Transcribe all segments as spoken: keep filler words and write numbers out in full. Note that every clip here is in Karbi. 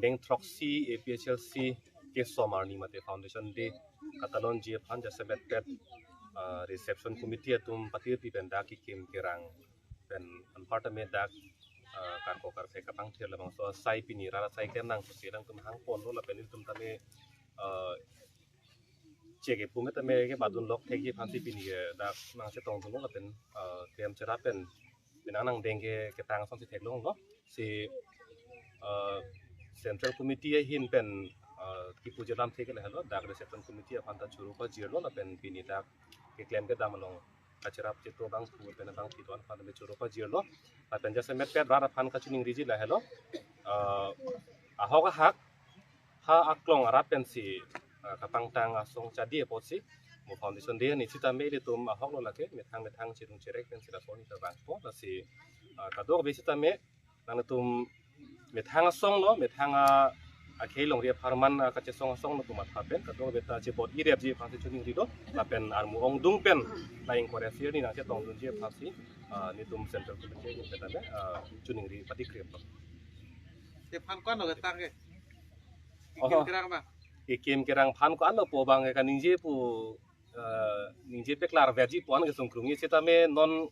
Deng throksi A P H L C kesom arni mate Foundation Day katalonji aphan jasemet pet, ah, reception committee atum patirpi pen dak kekim kerang pen anparta me dak, ah, karko karphe kapangthir labangso asai pini rat asai klem nang pusi alangtum hangponlo lapen ilitum tame, ah, cheke pume tame kebadun lok thekji aphansi pini ke dak nangchetongdunlo lapen, ah, klem cherap pen penang nangdeng ke ketang asonsi theklonglo. Si, ah, Central Committee ahin pen, ah, kipuji alam thek lahelo, dak Reception Committee aphan ta choro pajirlo lapen pini dak keklem kedam along kacherap chetong abang pu pen abang pidon aphan me choro pajirlo. Lapen jasemet pet rat aphan kachiningriji lahelo. Ah, ahok ahak ha aklong arat pensi, ah, kapangtang asong chadi apotsi mo Foundation Day ni sitame ilitum ahoklo lake methang methang chedung cherek pensi lason ita bangpo lasi, ah, kadokave sitame nangtum methang asonglo, methang a, akhei longri apharman, ah, kachesong asong nangtum matha pen kadokave ta chebot-i repji aphansi chiningrilo lapen armu ongdung pen la ingkoi ra sirni nangchetongdunji aphansi, ah, nelitum Central Committee ahin pen tame, ah, chiningri patikreplo. Te phan ko-an lo ketang ke? Oh. Kekim kerang ma? Kekim kerang phan ko-an lo pu abang ke kaningje pu, eh, ningje peklar veji pu an kesung krungji sitame non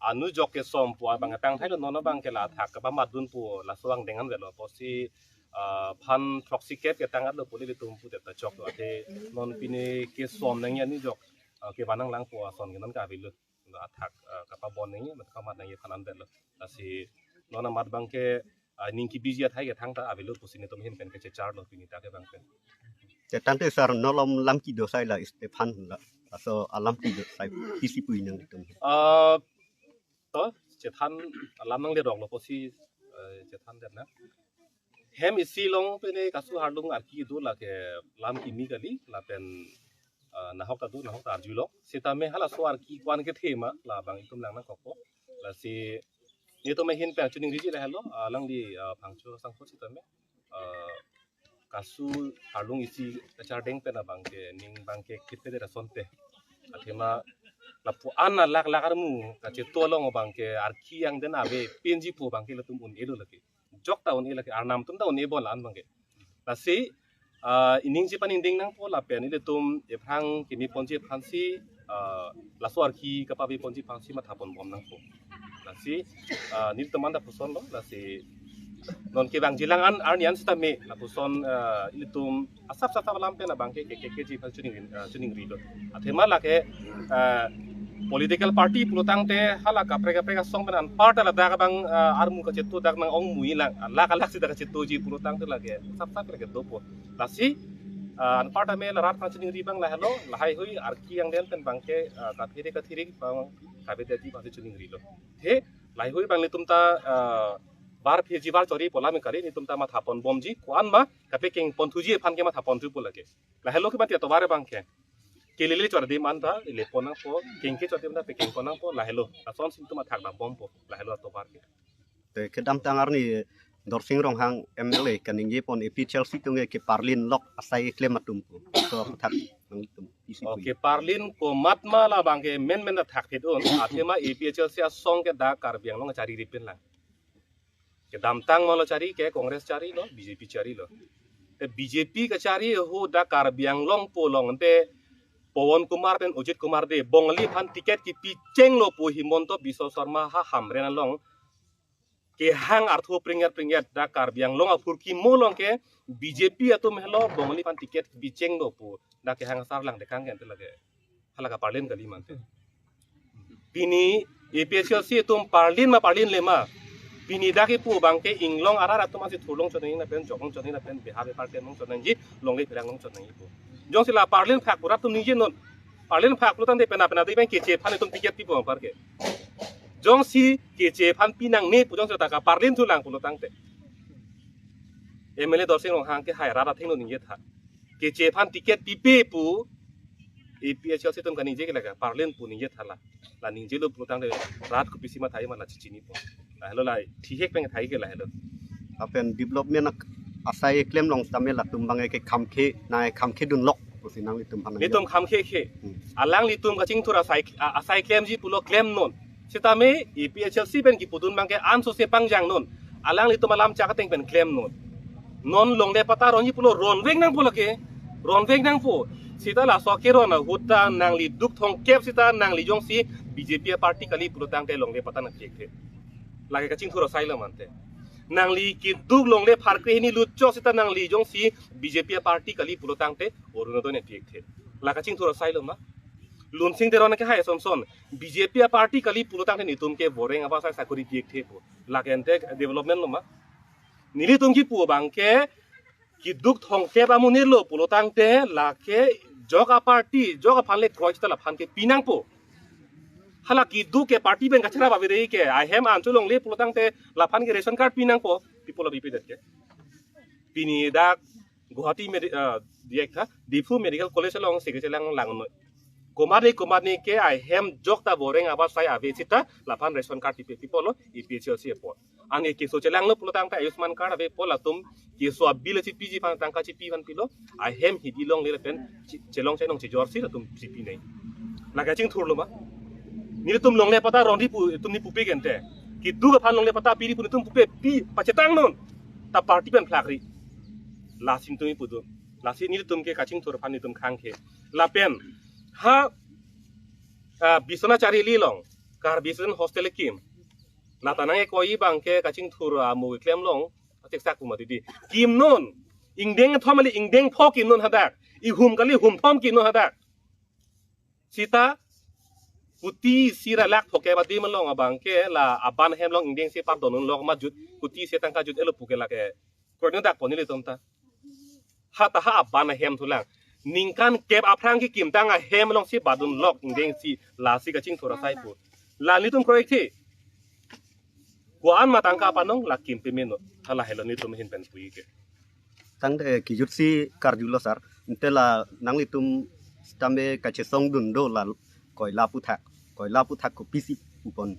anujok kesom pu abang tangthailo, non abang ke la athak kapamatdun pu laso angdeng an velo pusi, eh, phan throksi kep ketang atlo pu ilitum pudet ta choklo athe non pini kesom nangji anujok, eh, kevan nanglang pu ason ke non ka avelo. Athak, eh, kapabon nangji, mat kamat nangji aphan anvetlo. Lasi non amat abang ke, eh, ning kebiji athai ke thangta avelo pusi nelitum ahin pen kechecharlo pini dak ke abang pen. Te tangte sir, non alom lam kedo asai la Stephen la, laso alam kedo asai pisi pu-i nangtum? Eh, to, chethan alam nangleroklo pusi, eh, chethan det na. Hem isi along pene kasu hardung arki do lake lam kimi kali lapen, ah, nahok ta do, nahok ta arjulok. Sitame halaso arki ko-an kethe ma labang itum lang nangkokpo. Lasi nelitum ahin pen chiningriji lahelo, ah, alangli, ah, Phangcho Sangphur sitame, ah, kasu hardung isi kachardeng pen abang ke ning abang ke kitpede asonte. Athema lapu-an alak lak armu kacheto along abang ke arki angdeng ave pinji pu abang ke latum un-elo lake. Jok ta un-e lake, arnam atum ta un-e bon la-an abang ke. Lasi, ah, iningje paningding nangpo lapen ilitum ephrang kimi ponji aphansi, ah, laso arki kapave ponji aphansi mathapon bom nangpo. Lasi, ah, nelitum anta pusonlo, lasi non kevangji lang an arni an sitame lapuson, ah, ilitum asap sap alam pen abang ke ke ke keji aphan chining, ah, chiningrilo. Athema lake, ah, political party pulo tangte hala kaprek kaprek asong pen anparta ladak abang, ah, armu kacheto dak nang-ong muilang, alak alak si dak kachetoji pulo tangte lake sap sap lake dopo. Lasi, ah, anparta me la rat aphan chiningri abang lahelo, lahai hui arki angdeng pen abang ke, ah, kathirik kathirik abang kavedaji aphansi chiningrilo. He, lahai hui abang nelitum ta, ah, bar phirji bar chori pu alam kali, nelitum ta mathapon bomji ko-an ma kapekeng ponthuji aphan ke mathapon thupo lake. Lahelo ke mati atovar abang ke. Kelele chor adim anta ilepon nangpo, kengke chor adim anta pekengpon nangpo, lahelo. Lasonsi nelitum athak dambompo, lahelo atovar ke. Te kedamtang arni Dorsing Ronghang M L A kaningjepon A P H L C atum ke keparlin lok asai keklem atum pu. So athak nangtum isi Oh, pu. Keparlin komat ma labang ke menmen athak phit un, athema A P H L C asong ke dak Karbi Anglong chariri pin lang. Kedamtang malo chari ke Congress charilo, B J P charilo. Te B J P kachari ahut dak Karbi Anglong pu along ante Pawan Kumar pen Ajit Kumar Dey Bongali aphan ticket kipi chenglo pu Himanta Biswa Sarma ha Hamren along kehang arthu pringet pringet dak Karbi Anglong aphurkimo along ke B J P atum helo Bongali aphan ticket kipi chenglo pu dak kehang asar lang dekang ke ante lake. Hala kaparlin kali mante. Pini A P H L C atum parlin ma parlinle ma. Pini dak kipu abang ke inglong arat atum ansi thurlong chot nangji lapen joklong chot nangji lapen beha bepar klem long chot nangji, longle pherang long chot nangji pu. Jongsi la parlin phak pu rat atum ningje non. Parlin phak pulo tangte pena pena dei abang keche aphan itum ticket pipo anpar ke. Jongsi keche aphan pi nangne pu jongsi ta kaparlin thulang pulo tangte. M L A Dorsing Ronghang ke hai rat athengno ningje tha. Keche aphan ticket pipe pu A P H L C atum kaningje ke lake parlin pu ningje tha la. La ningjelo pulo tangte rat kopisi mathai ma la chichinipo. Lahelo la thihek pen thai ke lahelo. Lapen development ak-, asai klem long tame latum abang ke khamkhe, nai khamkhe dunlok pusi nanglitum aphan. Nelitum khamkhe khe. Hmm. Alanglitum kachingthur asai, a-, asai klemji pulo klem non. Sitame A P H L C pen kipudun abang ke ansose pangjang non. Alanglitum alam chak ateng pen klem non. Non longle patta ronji pulo, ronvek nangpo lake. Ronvek nangpo. Seta laso keron ahut ta nangli duk thomkep seta nangli jongsi B J P a-party kali pulo tangte longle patta nangpi-ekthe. Lake kachingthur asai lo mante. Nangli keduk longle pharkre hini lutchok seta nangli jongsi B J P a-party kali pulo tangte Orunodoi nangpi-ekthe. La kachingthur asai lo ma? Lunsing Teron ke hai son son. B J P a-party kali pulo tangte netum ke boreng abasai sakori pi-ekthepo. Lake ante development lo ma? Nelitum kipu abangke keduk thomkep amonit lo pulo tangte lake jok a-party, jok aphan le kroi seta laphan ke pi nangpo. Hala keduk ke party pen kacharap avedei ke ahem an cholongle pulo tangte laphan ke ration card pi nangpo. People of B P that ke. Pini dak Guwahati Medi-, ah, diak tha, Diphu Medical College along sikri chelang lang noi. Komatne komatne ke ahem jok ta boreng abasai ave seta laphan ration card pipe pipo lo A P H L C apot. Anke keso chelang lo pulo tangte Ayushman card ave po latum keso a-bill chipiji aphan tangka chipi aphan pilo. Ahem hidi longle lapen chi-, chelong chenong chejor si latum chipi nai. Lake kachingthur lo ma? Nelitum longle patta ronji pu, itum ni pupe gente. Keduk aphan longle patta piri pu netum pupe pi pachetang non. Ta party pen phlakri. Lasi netum ipu do. Lasi nelitum ke kachingthur aphan netum khang ke. Lapen ha, ah, Biswanath Chariali along Karbi Student Hostel kim. Lata nang-ekoi abangke kachingthur, ah, mo klem long. Cheksak pu mati di. Kim non. Ingdeng thom kali ingdeng pho kim non hadak. Ihum kali hum thom kim non hadak. Seta kuti isi ra lakh thomkep adim along abangke la aban ahem along ingdeng isi pardon un lok ma jut, kuti isi tangka jut-et lo puke lake. Kroino dak pon nelitum ta. Ha ta ha aban ahem thulang. Ningkan kep aphrang kekimtang ahem alongsi badun lok ingdeng isi, lasi kachingthur asai pu. La nelitum kroi thi. Ko-an ma tangka panong la kim peme non. Hala helo nelitum ahin pen puji ke. Tangte kejut si karjulo sir. Ante la nanglitum sitame kachesongdun do la koila aphuthak. Koila aphuthak kopisi pupon?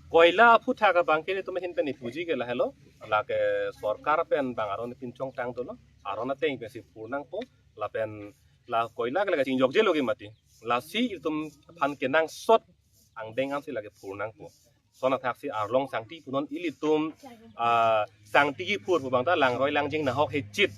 Koila aphuthak abangke nelitum ahin pen ipuji ke lahelo. Lake sorkar pen bang aron pinchong tang dolo. Aron ateng pensi phur nangpo. Lapen la koila ke lake chingjokje lo ke mati. Lasi itum aphan kenangsot angdeng ansi lake phur nangpo. Lason athaksi arlong sangti punon ilitum, ah, sangti kiphur pu abang ta langroi langjing nahok hechit.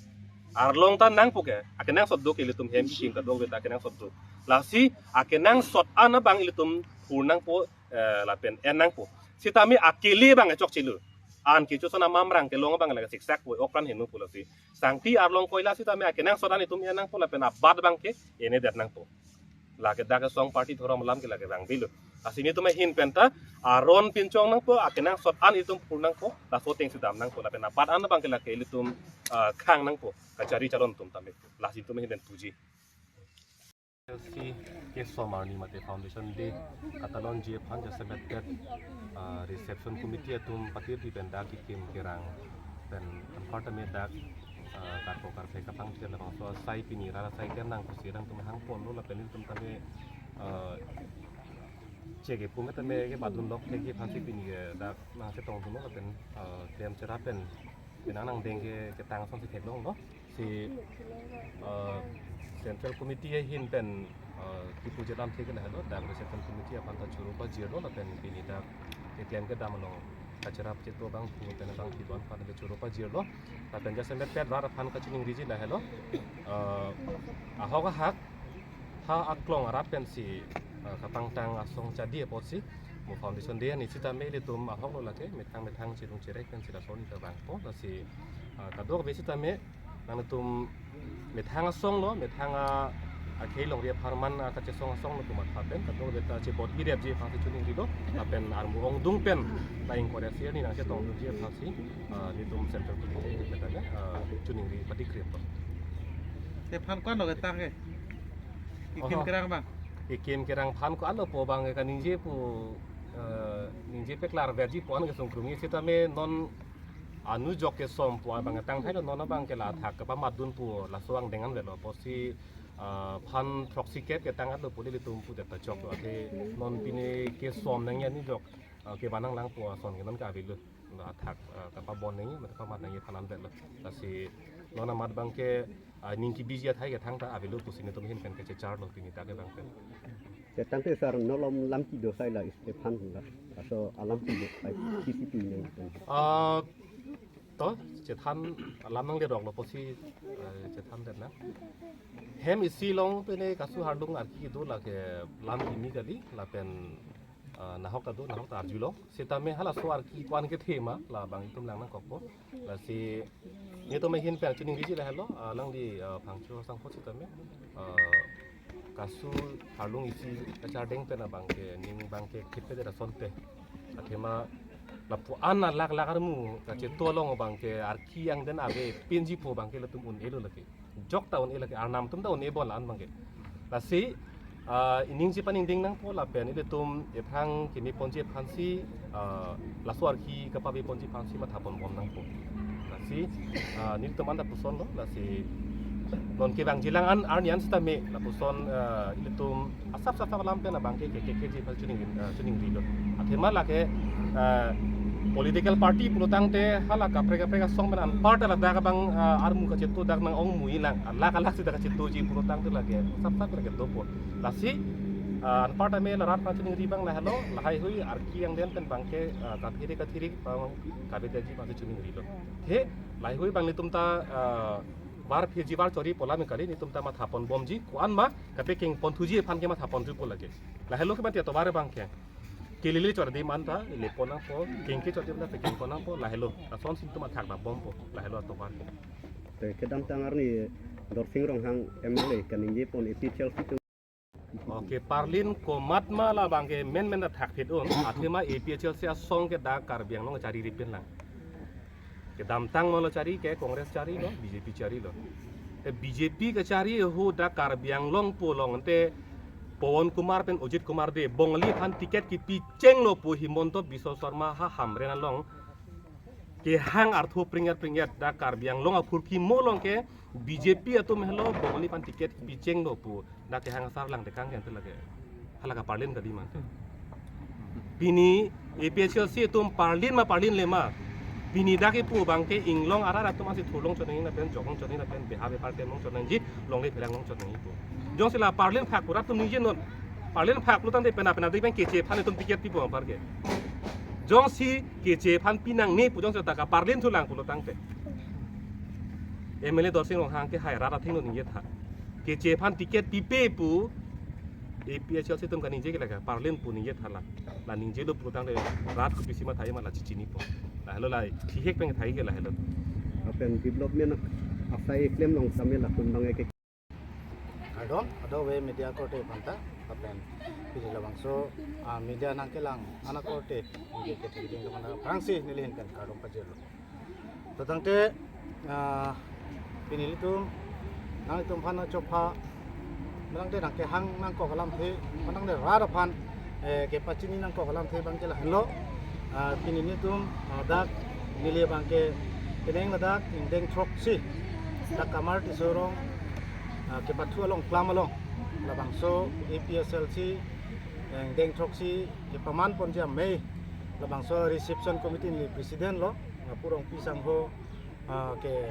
Arlong ta nangpo ke, akenangsot do ke ilitum hem kim kadokave ta akenangsot do. Lasi akenangsot an abang ilitum phur nangpo, eh, lapen en nangpo. Sitame akele abang chokche lo. An kecho son amamrang kelong abang lake siksak po, okran heno pu lasi. Sangti arlong koila sitame akenangsot an itum en nangpo lapen abat abangke en-edet nangpo. Lake dak asong party dhorom alam ke lake vangvelo. Lasi nelitum ahin pen ta aron pinchong nangpo, akenangsot an itum phur nangpo, laso atengsi dam nangpo, lapen abat an abangke lake ilitum, ah, khang nangpo, kachari charon atum tame. Lasi itum ahin pen puji. Si keso arni mate Foundation Day katalonji aphan jasemet det, ah, reception committee atum patirpi pen dak kekim kerang pen anparta me dak, ah, karpo karphe kapangthir labangso asai pini rara asai kernang pusi nangtum hangponlo lapen ilitum tame, ah, cheke pume tame kebadun lok thekji aphansi pini ke dak nangchetongdunlo lapen, ah, klem cherap pen penang nangdeng ke ketang asonsi theklonglo. Si, eh, Central Committee ahin pen, eh, kipu jelam thek lahelo, dak Central Committee aphan ta choro pajirlo lapen pini dak keklem kedam along kacherap cheto abang pu pen abang kidon aphan ta choro pajirlo. Lapen jasemet pet rat aphan kachiningriji lahelo. Eh, ahok ahak ha aklong arap pensi, eh, kapangtang asong chadi apotsi mo Foundation Day arni sitame ilitum ahok lo lake methang methang chirung chirek pensi lason ta vangpo, lasi, eh, kadokave sitame nangtum methang asong lo, methang a, akhei longri apharman, a, kachesong asong lo kumat papen, kadokave ta chebot-i repji aphansi chiningrilo, lapen armu ongdung pen, ta ingkoi ra sir ni nangchetongdunji aphansi, eh, nelitum Central Committee pen tame, eh, chiningri patikri po. Te phan ko-an lo ketang ke? Kekim Oho. Kerang abang. Kekim kerang phan ko-an lo pu abang kaningje pu, eh, ningje paklar verji pu an kesung krungji sitame non anujok kesom pu abang tang thailo, non abangke la athak kapamatdun pu laso angdeng an avelo, pusi, eh, phan throksi kep ketang atlo pu ilitum pu det ta choklo, athe non pini kesom nangji anujok, eh, kevan nanglang pu ason ke non ke avelo. La athak, eh, kapabon nangji, mate kapamat nangji aphan an avelo. Lasi non amat abangke, eh, ning kebiji athai kethang ta avelo pusi nelitum ahin pen kachecharlo pini dak abangke. Te tangte sir, nolom lampi do sai la Stephan la. Laso alampi do sai kisi pu nang. Ah, To, chethan alam nanglerok lo pusi, eh, chethan den na. Hem isi along pen e kasu hardung arki do lake lam kimi kali, lapen, eh, nahok ta do, nahok ta arjulo. Sitame halaso arki ko-an kethe ma, labang itum lang nangkokpo. Lasi, nelitum ahin pen chiningriji lahelo, eh, alangli, eh, Phangcho asangho sitame, eh, kasu hardung isi kachardeng pen abang ke, ning abang ke khit pe de asonte. Athema lapu-an alak lak armu kachetu along abang ke arki angden ave pinji pu abang ke latum un-elo lake. Jok ta un-e lake, arnam atum ta un-e bol an abang ke. Lasi, ah, iningji pan ingding nangpo lapen ilitum ephrang kimi ponji aphansi, ah, laso arki kapave ponji aphansi matha ponbom nangpo. Lasi, ah, nelitum anta pusonlo, lasi non kevangji lang an arni an sitame lapuson, ah, ilitum asap asap alam pen abang ke ke ke ji aphan chining, ah, chiningrilo. Athema lake, ah, political party pulotangte hala kaprek kaprek asong pen anparta ladak abang, ah, armu kachetu dak nang-ong muilang, alak alak si dak kachetuji pulotangte lake asap asap lake dopo. Lasi, ah, anparta me la rat aphan chiningri abang lahelo, lahaihui arki angden pen abang ke, ah, kathiri kathiri abang kavedaji abang chiningrilo. He, lahaihui abang nelitum ta, ah, var phirji var chori pu alam kali, nelitum ta matha ponbomji, ko-an ma kapekeng ponthuji aphan ke matha ponthupo lake. Lahelo ke mati atovar abang ke. Kelele chor adim anta, le pon nangpo, kengke chor adim anta, pekeng pon nangpo, lahelo. Lason si nelitum athak nang bompo, lahelo atovar ke. Te kedamtang arni Dorsing Ronghang M L A kaningje pon A P H L C atum. Okay, parlin komat ma labang ke men men ta thakphit un, athema A P H L C asong ke dak Karbi Anglong chariri pin lang. Kedamtang molo chari ke Congress charilo, B J P charilo. Te B J P kachari ahut dak Karbi Anglong pu along te Pawan Kumar pen Ajit Kumar Dey, Bongali aphan ticket kipi chenglo pu Himanta Biswa Sarma ha Hamren along kehang artho pringet pringet dak Karbi Anglong aphurkimo along ke B J P atum helo Bongali aphan ticket kipi chenglo pu dak kehang asar lang tekang ke ante lake. Hala kaparlin kadi ma ante. Pini A P H L C atum parlin ma parlinle ma. Pini dak kipu abang ke inglong arat atum ansi thurlong chot nangji lapen joklong chot nangji lapen beha bepar temlong chot nangji, longle phelanglong chot nangji pu. Jongsi la parlin phak pu rat atum ningje non. Parlin phak pulotangte pena pena dik pen keche aphan itum ticket pipo apar ke. Jongsi keche aphan pinangne pu jongsi ta kaparlin thulang pulotangte. M L A Dorsing Ronghang ke hai rat athengno ningje tha. Keche aphan ticket pipe pu A P H L C atum kaningje ke lake parlin pu ningje tha la. La ningjelo pulotangte rat kopisi matha-i ma la chichinipo. Lahelo la thihek pen thai ke lahelo. Lapen development asai klem long sitame la kun abang ke. Kardom, kadokave media korte aphanta, lapen pini labangso, ah, media nangkelang akorte, neli kethe keding aphanta aphrangsi neli ahin pen kardom pajirlo. Totangte, ah, pini ilitum, nanglitum aphan chopha, totangte nangkehang nangkok alamthe, totangte rat aphan, eh, kepachini nangkok alamthe abang ke lahenlo. Ah, pini nelitum, ah, dak neli abang ke penang ladak ingdeng throksi dak Kamar Tisso Rong, ah, kepathu along klam along labangso A P H L C, eh, ingdeng throksi kepaman ponji amei labangso reception committee neli president lo, ah, Pu Rongpi sangho, ah, ke,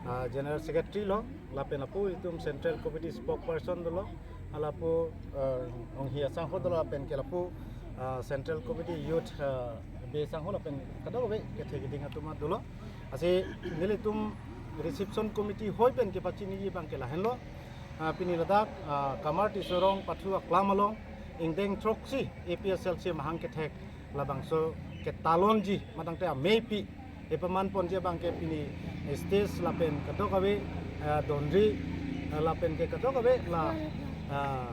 ah, general secretary lo, lapen lapu itum central committee spokesperson dolo, lapu, ah, Onghi asangho dolo, lapen ke lapu, ah, central committee youth, ah, be sangho lapen kadokave kethe keding atum dolo. Lasi nelitum reception committee hoi pen kepachiniji abang ke lahenlo. Ah, pini ladak, ah, Kamar Tisso Rong pathu aklam along ingdeng throksi A P H L C amahang kethek labangso ketalonji matangte ameipi kepaman ponji abang ke pini stage lapen kadokave, eh, donri, eh, lapen ke kadokave la, eh,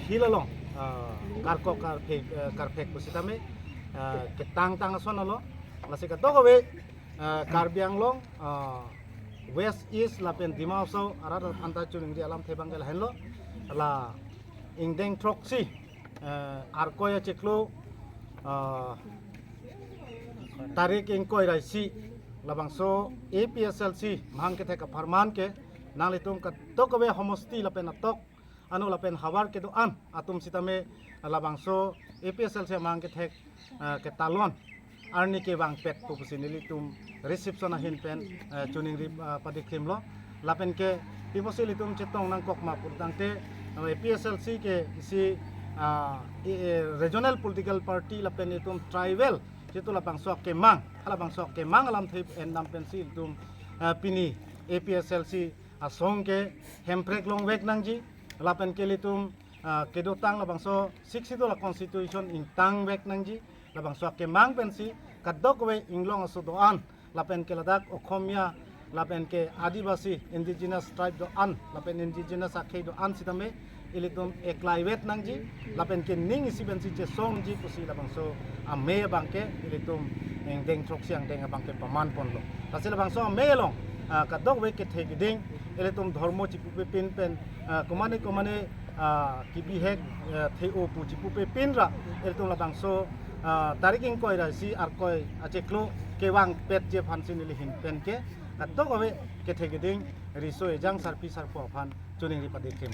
field along, eh, karkok karphek, eh, karphek pusitame, eh, ketang tang ason alo, lasi kadokave, eh, Karbi Anglong, eh, West, East lapen Dima Hasao arat aphanta choningri alamthe abang ke lahenlo, la ingdeng throksi, eh, Arkoi achiklo, eh, tarik ingkoi ra isi labangso A P H L C mahang kethek apharman ke nanglitum kadokave homosti lapen atok ano lapen havar kedo-an atum sitame labangso A P H L C amahang kethek, eh, ketalon arni kevangpet pu pusi nelitum reception ahin pen, eh, choningri, eh, padikrimlo. Lapen ke pi pusi ilitum chetong nangkok ma pulotangte, eh, A P H L C ke isi, ah, e, e, regional political party lapen itum tribal jitu labangso akemang Halabangso akemang alamthe endam pensi ilitum, ah, pini A P H L C asong ke Hemprek longvek nangji, lapen ke ilitum, ah, kedotang labangso Sixth Schedule a-constitution ingtangvek nangji, labangso akemang pensi kadokave inglong aso do-an, lapen ke ladak Okhomia, lapen ke Adivasi indigenous tribe do-an, lapen indigenous akhei do-an sitame ilitum eklaivet nangji, lapen ke ning isi pensi chesongji pusi labangso amei abangke ilitum angdeng throksi angdeng abangke paman ponlo. Lasi labangso amei along, ah, kadokave kethe keding, ilitum dhormo chipupepin pen, ah, komane komane, ah, kibihek, ah, the-o pu chipupepin ra, ilitum labangso, ah, tarik ingkoi ra isi Arkoi achiklo kevangpetji aphansi neli ahin pen ke kadokave kethe keding riso ejang sarpi sarpo aphan choningri pade krim.